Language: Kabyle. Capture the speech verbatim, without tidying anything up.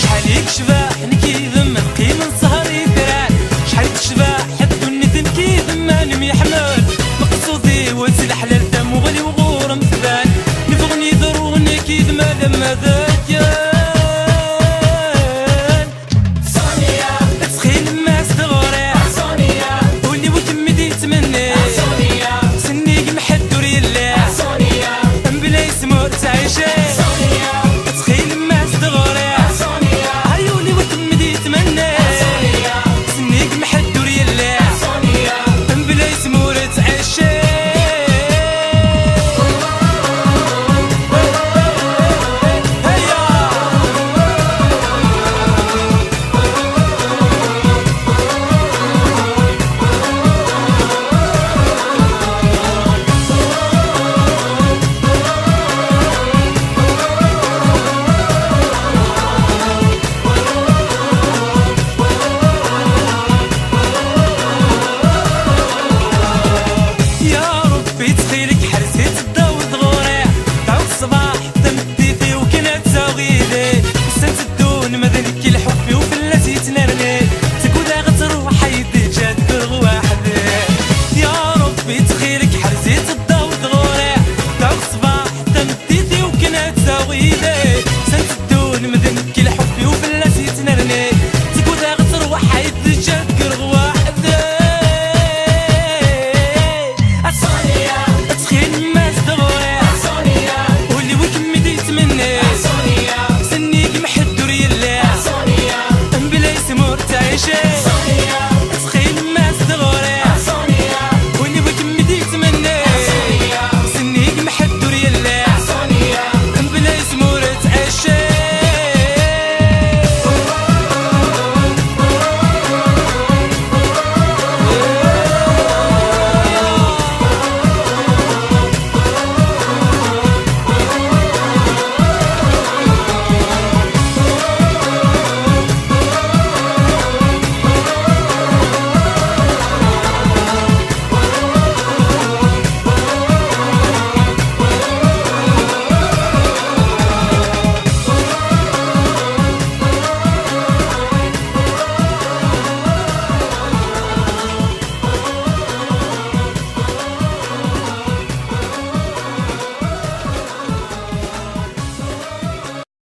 شحال يكشفح نكيد من قيم السهر يدرع، شحال يكشفح حد النت نكيد ما نميحمل. مقصودي وزي الحلال دم وغلي وغور مثبان، نفغني ذرون نكيد ما لما ذاكان. تسخيل ما استغرع، ولي وتمدي تمني، سنيك محد وريلي، بلا يسمور تعيشي. تسخيل ما استغرع، عيوني وتمدي تمني، سنيك محد وريلي، بلا يسمور تعيشي. هيا. يا ربي تخيلك حرسي تداوي ضغوري، تعود الصباح تمديتي وكنا تساويلي، سنت الدون مدنك الحب وفلتي تنرني، تقول غتروح حيدي جاد واحدي. يا ربي تخيلك حرسي تداوي ضغوري، تعود الصباح تمديتي وكنا تساويلي، سنت الدون مدنك الحب وفلتي تنرني، تقول غتروح حيدي جاد واحدي. تسخين ما تدوري، ولي وكمدي تمني، سنيك محد وريلي، بلا يسمور تعيشي.